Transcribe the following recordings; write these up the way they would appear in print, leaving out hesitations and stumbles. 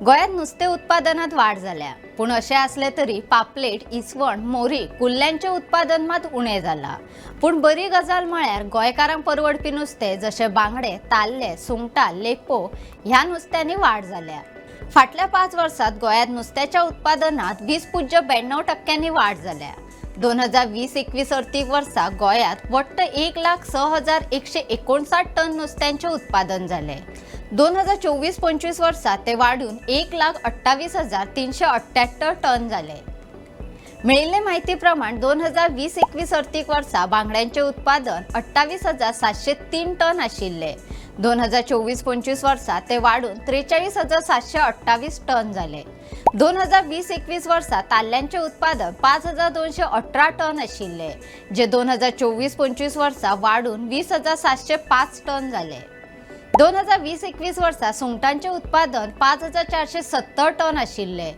गोंयांत नुस्तें उत्पादनांत वाड जाल्या, पूण अशें आसलें तरी पापलेट, इसवण, मोरी, कुल्ल्यांचें उत्पादन मात उणें जालां. पूण बरी गजाल म्हळ्यार गोंयकारांक परवडपी नुस्तें जशें बांगडे, ताल्ले, सुंगटां, लेपो ह्या नुस्त्यांनी वाड जाल्या. फाटल्या 5 वर्सांत गोंयांत नुस्त्याच्या उत्पादनांत 20.92 टक्क्यांनी वाड जाल्या. 2020-21 अर्थीक वर्सा गोंयांत वट्ट 1,06,159 टन नुस्त्यांचें उत्पादन जालें. 2024-25 वर्सा ते वाडून 1,28,378 टन जाले. मेळिल्ले म्हायती प्रमाण 2020-21 अर्थीक वर्सा बांगड्यांचें उत्पादन 28,703 टन आशिल्लें. 2024-25 वर्सा ते वाडून 43,728 टन जाले. 2020-21 वर्सा ताल्ल्यांचें उत्पादन 5218 टन आशिल्लें, जे 2024-25 वर्सा वाडून 20,705 टन जाले. 2020-21 वर्सा सुंगटांचें उत्पादन 5470 टन आशिल्लें,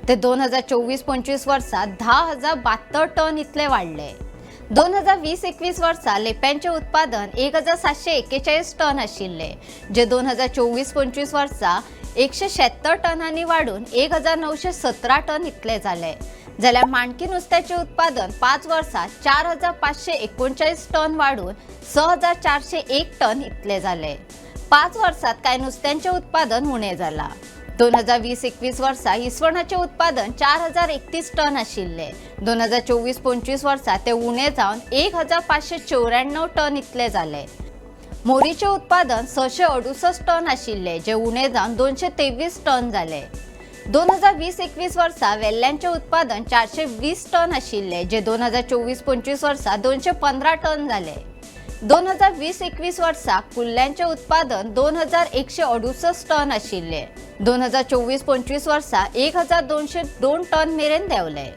ते 2024-25 वर्सा 10,072 टन इतलें वाडलें. 2020-21 वर्सा लेप्यांचें उत्पादन 1741 टन आशिल्लें, जे 2024-25 वर्सा 176 टनांनी वाडून 1917 टन इतलें जालें. जाल्यार माणकी नुस्त्याचें उत्पादन 5 वर्सां 4539 टन वाडून 6401 टन इतलें जालें. 5 वर्सात कांय नुस्त्यांचें उत्पादन उणें जालां. 2020-21 वर्सा इसवणाचें उत्पादन 4031 टन आशिल्लें. 2024-25 वर्सा तें उणें जावन 1594 टन इतलें जालें. मोरीचें उत्पादन 668 टन आशिल्लें, जें उणें जावन 223 टन जालें. 2020-21 वर्सा वेल्ल्यांचें उत्पादन 420 टन आशिल्लें, जें 2024-25 वर्सा 215 टन जालें. 2020-21 वर्सा कुल्ल्यांचें उत्पादन 2168 टन आशिल्लें. 2024-25 वर्सा 1202 टन मेरेन देंवलें.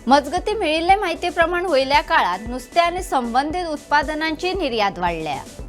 मजगती, मेळिल्ले म्हायती प्रमाण वयल्या काळात नुस्तें आनी संबंदीत उत्पादनांची निर्यात वाडल्या.